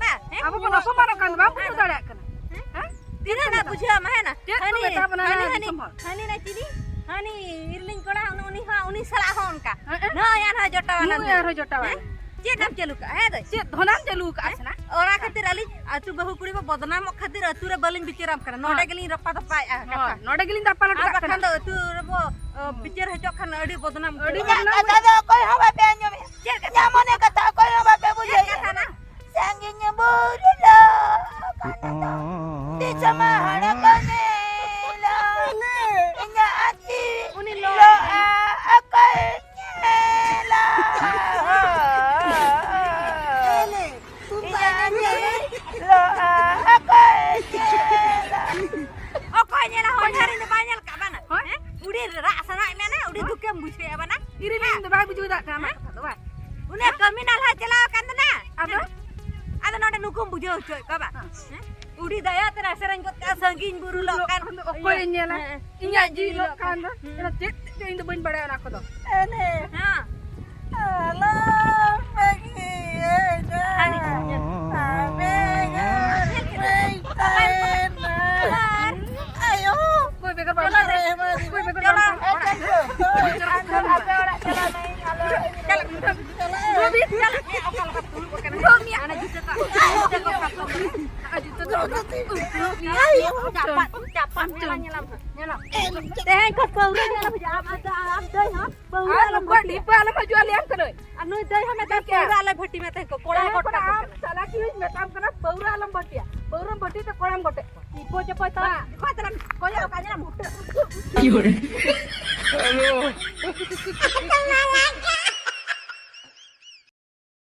ᱢᱟ, ᱦᱮᱸ? ᱟᱵᱚ ᱵᱚᱱ ᱚᱯᱚᱢᱟᱱᱚᱜ ᱠᱟᱱ ᱫᱚ ᱵᱟᱢ ᱵᱩᱡᱷᱟᱹᱣ ᱫᱟᱲᱮᱭᱟᱜ ᱠᱟᱱᱟ᱾ ᱦᱮᱸ? ᱦᱮᱸ? ᱛᱤᱱᱟᱹᱜ ᱱᱟᱜ ᱵᱩᱡᱷᱟᱹᱣ ᱟᱢᱟ, ᱦᱮᱸ ᱱᱟ? ᱪᱮᱫ ᱠᱚ ᱦᱟᱹᱱᱤ, ᱢᱮᱛᱟ ᱵᱚᱱᱟ ᱦᱟᱹᱱᱤ, ᱱᱚᱣᱟ ᱦᱟᱹᱱᱤ, ᱫᱤᱥᱚᱢ ᱦᱚᱲ? ᱦᱟᱹᱱᱤ ᱱᱟ ᱪᱤᱞᱤ? ᱦᱟᱹᱱᱤ ᱤᱨᱤᱞᱤᱧ ᱠᱚᱲᱟ, ᱩᱱᱤ, ᱩᱱᱤ ᱦᱚᱸ ᱩᱱᱤ ᱥᱟᱞᱟᱜ ᱦᱚᱸ ᱚᱱᱠᱟ᱾ ᱦᱮᱸ, ᱦᱮᱸ᱾ ᱱᱩᱭ ᱟᱨᱦᱚᱸ ᱡᱚᱴᱟᱣᱟᱱᱟ ᱱᱩᱭ ᱱᱩᱭ᱾ ᱟᱨᱦᱚᱸ ᱡᱚᱴᱟᱣᱟᱱᱟ᱾ ᱦᱮᱸ? ᱪᱮᱫ ᱮᱢ ᱪᱟᱹᱞᱩ ᱠᱟᱜᱼᱟ, ᱦᱮᱸ ᱫᱟᱹᱭ? ᱪᱮᱫ ᱫᱷᱚᱱᱟᱢ ᱪᱟᱹᱞᱩ ᱠᱟᱜᱼᱟ ᱦᱮᱸ? ᱥᱮ ᱱᱟ? ᱚᱱᱟ ᱠᱷᱟᱹᱛᱤᱨ ᱟᱹᱞᱤᱧ ᱟᱹᱛᱩ ᱵᱟᱹᱦᱩ ᱠᱩᱲᱤ ᱵᱚ ᱵᱚᱫᱱᱟᱢᱚᱜ ᱠᱷᱟᱹᱛᱤᱨ ᱟᱹᱛᱩ ᱨᱮ ᱵᱟᱹᱞᱤᱧ ᱵᱤᱪᱟᱹᱨᱟᱢ ᱠᱟᱱᱟ᱾ ᱱᱚᱰᱮ ᱦᱳᱭ᱾ ᱜᱮᱞᱤᱧ ᱨᱟᱯᱟ ᱫᱟᱯᱟᱭᱮᱜᱼᱟ ᱠᱟᱛᱷᱟ ᱦᱳᱭ, ᱠᱟᱱᱟ᱾ ᱱᱚᱰᱮ ᱜᱮᱞᱤᱧ ᱫᱟᱯᱟ ᱞᱟᱴᱠᱟᱜ ᱟᱨ ᱵᱟᱠᱷᱟᱱ ᱠᱟᱱᱟ᱾ ᱫᱚ ᱟᱹᱛᱩ ᱨᱮᱵᱚ, ᱚ, ᱵᱤᱪᱟᱹᱨ ᱦᱚᱪᱚᱜ ᱠᱷᱟᱱ ᱟᱹᱰᱤ ᱵᱚᱫᱱᱟᱢ ᱤᱧᱟᱹᱜ ᱩᱛᱟᱹᱨᱚᱜᱼᱟ᱾ ᱠᱟᱛᱷᱟ ᱫᱚ ᱚᱠᱚᱭ ᱦᱚᱸ ᱵᱟᱯᱮ ᱟᱸᱡᱚᱢᱮᱫ᱾ ᱪᱮᱫ ᱠᱟᱛᱷᱟ? ᱤᱧᱟᱹᱜ ᱢᱚᱱᱮ ᱠᱟᱛᱷᱟ ᱚᱠᱚᱭ ᱦᱚᱸ ᱵᱟᱯᱮ ᱪᱮᱫ ᱵᱩᱡᱷᱟᱹᱣᱮᱫᱼᱟ᱾ ᱠᱟᱛᱷᱟ ᱱᱟ? ᱥᱟᱺᱜᱤᱧ ᱵᱩᱨᱩ ᱞᱚ ᱠᱟᱱᱟ ᱫᱚ, ᱫᱤᱥᱚᱢ ᱦᱚᱲ ᱠᱚ ᱧᱮᱞᱟ᱾ ᱤᱧᱟᱹᱜ ᱟᱹᱛᱤ ᱩᱱᱤ ᱞᱚ ᱞᱚᱜᱼᱟ, ᱚᱠᱚᱭ ᱧᱮᱞᱟ? ᱤᱧᱟᱹᱜ ᱟᱹᱛᱤ ᱞᱚᱜᱼᱟ, ᱚᱠᱚᱭ ᱧᱮᱞᱟ? ᱚᱠᱚᱭ ᱧᱮᱞᱟ? ᱦᱚᱧᱦᱟᱨᱤᱧ ᱫᱚ ᱵᱟᱭ ᱧᱮᱞ ᱠᱟᱜ ᱵᱟᱱᱟ? ᱦᱳᱭ᱾ ᱦᱮᱸ? ᱩᱰᱤ ᱨᱟᱜ ᱥᱟᱱᱟᱭᱮᱫ ᱢᱮᱭᱟ ᱱᱟ, ᱩᱰᱤ ᱫᱩᱠᱮᱢ ᱵᱩᱡᱷᱟᱹᱣᱮᱫᱼᱟ ᱵᱟᱱᱟ? ᱤᱨᱤᱞᱤᱧ ᱫᱚ ᱵᱟᱭ ᱵᱩᱡᱷᱟᱹᱣ ᱫᱟᱲᱮᱭᱟᱜ ᱠᱟᱱᱟ ᱟᱢᱟᱜ ᱠᱟᱛᱷᱟ ᱫᱚ ᱵᱟᱝ? ᱩᱱᱤ ᱠᱟᱹᱢᱤ ᱱᱟᱞᱦᱟ ᱪᱟᱞᱟᱣ ᱟᱠᱟᱱ ᱫᱚ ᱱᱟ᱾ ᱟᱫᱚ? ᱟᱫᱚ ᱱᱚᱰᱮ ᱱᱩᱠᱩᱢ ᱵᱩᱡᱷᱟᱹᱣ ᱦᱚᱪᱚᱭᱮᱫ ᱠᱚᱣᱟ ᱵᱟᱝ? ᱦᱮᱸ᱾ ᱦᱮᱸ? ᱩᱰᱤ ᱫᱟᱭᱟ ᱛᱮ ᱥᱮᱨᱮᱧ ᱜᱚᱫ ᱠᱟᱜᱼᱟ, ᱥᱟᱺᱜᱤᱧ ᱵᱩᱨᱩ ᱞᱚᱜ ᱠᱟᱱ᱾ ᱚᱠᱚᱭᱮ ᱧᱮᱞᱟ? ᱦᱮᱸ᱾ ᱤᱧᱟᱹᱜ ᱡᱤᱣᱤ ᱞᱚᱜ ᱠᱟᱱ ᱫᱚ᱾ ᱦᱩᱸ᱾ ᱚᱱᱟ ᱪᱮᱫ ᱛᱮ ᱤᱧ ᱫᱚ ᱵᱟᱹᱧ ᱵᱟᱲᱟᱭᱟ ᱚᱱᱟ ᱠᱚᱫᱚ᱾ ᱮᱱᱮ᱾ ᱦᱮᱸ᱾ ᱟᱞᱚᱢ ᱵᱟᱹᱜᱤᱭᱟᱹᱧᱟ᱾ ᱟᱹᱰᱤ ᱪᱮᱦᱨᱟ᱾ ᱟᱢᱮ ᱜᱟᱨ ᱨᱮᱧ ᱛᱟᱦᱮᱱᱟ᱾ ᱟᱭᱳ᱾ ᱚᱠᱚᱭ ᱵᱮᱜᱚᱨ ᱵᱟᱝ ᱪᱟᱞᱟᱜ ᱨᱮ ᱮᱢᱟ ᱫᱤᱧ᱾ ᱚᱠᱚᱭ ᱵᱮᱜᱚᱨ ᱪᱟᱞᱟᱜ ᱵᱟᱝ ᱨᱮ ᱮᱢᱟ ᱫᱤᱧ᱾ ᱟᱯᱮ ᱚᱲᱟᱜ ᱪᱟᱞᱟᱜ ᱱᱟᱹᱧ, ᱟᱞᱮ ᱚᱲᱟᱜ ᱤᱧ ᱪᱟᱞᱟᱜ᱾ ᱪᱟᱞᱟᱜ ᱢᱮ, ᱚᱠᱟ ᱞᱮᱠᱟ ᱫᱩᱲᱩᱵ ᱟᱠᱟᱱᱟ᱾ ᱫᱩᱲᱩᱵ ᱢᱮᱭᱟ᱾ ᱦᱟᱱᱮ ᱡᱩᱛᱟᱹ ᱠᱚ, ᱡᱩᱛᱟᱹ ᱠᱚ ᱠᱷᱟᱥᱚᱜ ᱠᱟᱱᱟ᱾ ᱟᱨ ᱡᱩᱛᱟᱹ ᱫᱚ ᱪᱟᱯᱟᱫ, ᱪᱟᱯᱟᱫ ᱧᱮᱞᱟᱢ, ᱧᱮᱞᱟᱢ ᱦᱟᱸᱜ, ᱧᱮᱞᱟᱢ᱾ ᱛᱮᱦᱮᱧ ᱠᱷᱚᱱ ᱯᱟᱹᱣᱨᱟᱹ ᱧᱮᱞᱟᱢ ᱦᱤᱡᱩᱜᱼᱟ, ᱟᱢ, ᱟᱢ, ᱟᱢ ᱫᱟᱹᱭ ᱦᱚᱸ ᱯᱟᱹᱣᱨᱟ ᱟᱨ ᱟᱞᱚᱢ ᱱᱚᱝᱠᱟ ᱵᱷᱟᱹᱴᱤᱭᱟ᱾ ᱰᱷᱤᱯᱟᱹ ᱟᱞᱚᱢ ᱦᱤᱡᱩᱜᱼᱟ, ᱞᱟᱹᱭᱟᱢ ᱠᱟᱹᱱᱟᱹᱧ᱾ ᱟᱨ ᱱᱩᱭ ᱫᱟᱹᱭ ᱦᱚᱸ ᱢᱮᱛᱟᱭ ᱴᱷᱤᱠ ᱜᱮᱭᱟ᱾ ᱯᱟᱹᱣᱨᱟ ᱟᱞᱚᱭ ᱵᱷᱟᱹᱴᱤ ᱢᱮ ᱛᱮᱦᱮᱧ ᱠᱷᱚᱱ, ᱠᱚᱲᱟᱭ ᱛᱮᱦᱮᱧ ᱜᱚᱴ ᱠᱷᱚᱱ ᱠᱟᱜ ᱟᱢ ᱠᱟᱱᱟ᱾ ᱪᱟᱞᱟᱠᱤ ᱦᱚᱸᱧ ᱢᱮᱛᱟᱢ ᱠᱟᱱᱟ, ᱯᱟᱹᱣᱨᱟᱹ ᱟᱞᱚᱢ ᱵᱷᱟᱹᱴᱤᱭᱟ, ᱯᱟᱹᱣᱨᱟᱹᱢ ᱵᱷᱟᱹᱴᱤ ᱛᱮ ᱠᱚᱲᱟᱢ ᱜᱚᱴᱮᱡ ᱠᱚᱣᱟ᱾ ᱪᱤᱯᱚ ᱪᱟᱯᱚᱭ ᱛᱟᱢ᱾ ᱵᱟ᱾ ᱚᱠᱚᱭ ᱛᱟᱞᱟᱝ ᱠᱚᱭᱚᱜ ᱟᱠᱟᱫ ᱧᱮᱞᱟᱢ ᱦᱩᱴᱟᱹ᱾ ᱦᱮᱞᱳ᱾